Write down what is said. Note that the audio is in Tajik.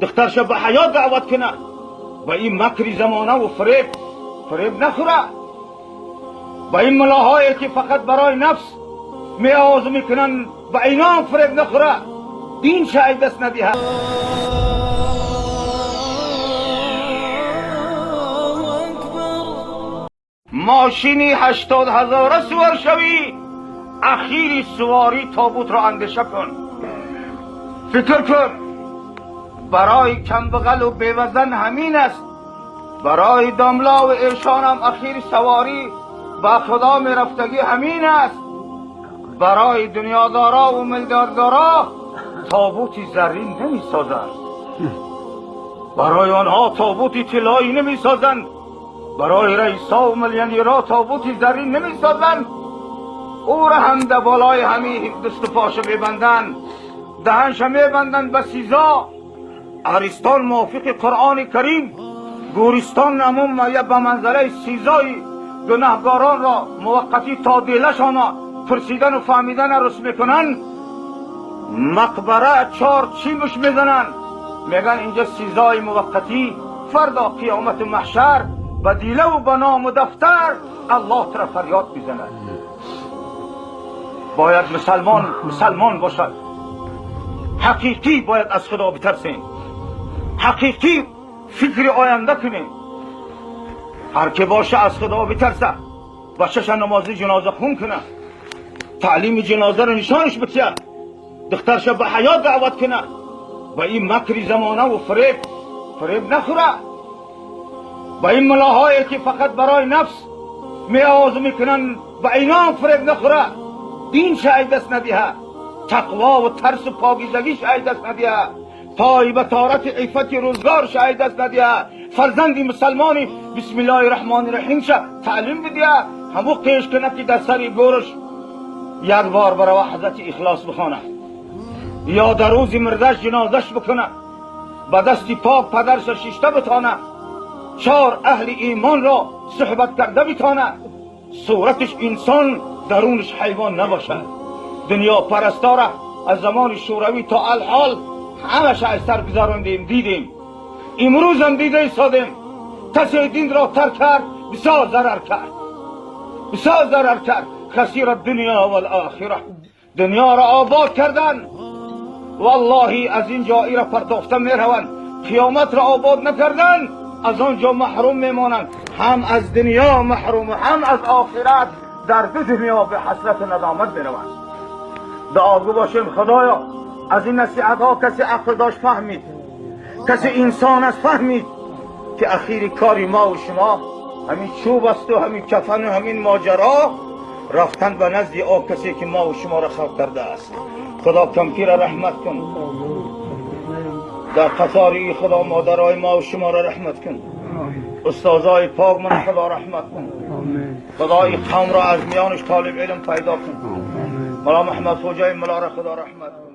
Духтарша ба ҳаё даъват куна, ба ин макри замона ва фиреб нахӯра, ба ин мулоҳое ки фақат барои нафс меовоз мекунанд, ба инон фиреб нахӯра, дин ша даст надиҳад. Мошини 80 ҳазора сувор шавӣ, ахири суворӣ тобутро андеша кун, фикр кун. Барои камбағалу бевазан ҳамин аст, барои домлаву эшонам ахири саворӣ ба худо мерафтагӣ ҳамин аст. Барои дунёдорову миллиарддоро тобути заррин намесозанд, барои онҳо тобути тиллоӣ намесозанд, барои раисову миллионерҳо тобути заррин намесозанд. Ӯра ҳам да болои ҳамин дасту поша мебанданд, даҳанша мебанданд ба сизо. Аристон мувофиқи Қуръони Карим гӯристон намун ба манзараи сизои гунаҳгоронро муваққатӣ то дилашона пурсидану фаҳмидана рус мекунанд. Мақбара чор чимуш мезананд, мегӯянд инҷа сизои муваққатӣ, фардо қиёмату маҳшар ба дилаву ба ному дафтар Аллоҳ тура фарёд мезанад. Бояд мусалмон мусалмон бошад ҳақиқӣ, бояд аз Худо битарсем, ҳақиқӣ фикри оянда кунем. Ҳар ки боша, аз Худо битарса, бачаша намози ҷаноза хун куна, таълими ҷанозаро нишонаш бития, духтарша ба ҳаё даъват куна, ба ин макри замона ва фиреб нахӯра, ба ин мулоҳое ки фақат барои нафс меовоз мекунанд, ба инон фиреб нахӯра, дин ша даст надиҳа, тақво ва тарсу покизагиш ай даст надиҳа, пой ба торати иффати рӯзгорш ай даст надиҳа, фарзанди мусалмони бисмиллоҳи раҳмони раҳимша таълим бидиҳа, ҳаму қеш кунад ки дар сари гӯрш як бор барова ҳазрати Ихлос бихонад ё дар рӯзи мирдаш ҷинозаш бикунад, ба дасти пок падарша шишта битона, чор аҳли имонро суҳбат карда битона, сураташ инсон, дарунаш ҳайвон набошад. Дунё парастора аз замони Шӯравӣ то алҳол ҳамаша аз сар гузарондем, дидем, имрӯзам дида истодем. Касе динро тарк кард, бисёр зарар кард, бисёр зарар кард. Хасира дунё валохира. Дунёро обод кардан, валлоҳи, аз ин ҷо ира партофта мераванд. Қиёматро обод накардан, аз он ҷо маҳрум мемонанд. Ҳам аз дунё маҳрум, ҳам аз охират, дар ду дунё ба ҳасрату надомат мераванд. Дуогӯ бошем. Худоё, аз ин насиҳатҳо касе ақл дошт фаҳмид, касе инсон аст фаҳмид, ки ахири кори мо ва шумо ҳамин чӯб асту ҳамин кафану ҳамин моҷаро, рафтан ба назди о касе ки мо ва шуморо халқ кардааст. Худо кампира раҳмат кун, дар қатори Худо модарои мо ва шуморо раҳмат кун, устозои пок ман Худо раҳмат кун. Худои қавмро аз миёнаш толиб илм пайдо кун. Мулло Муҳаммад Хоҷаи муллоро Худо раҳмат кун.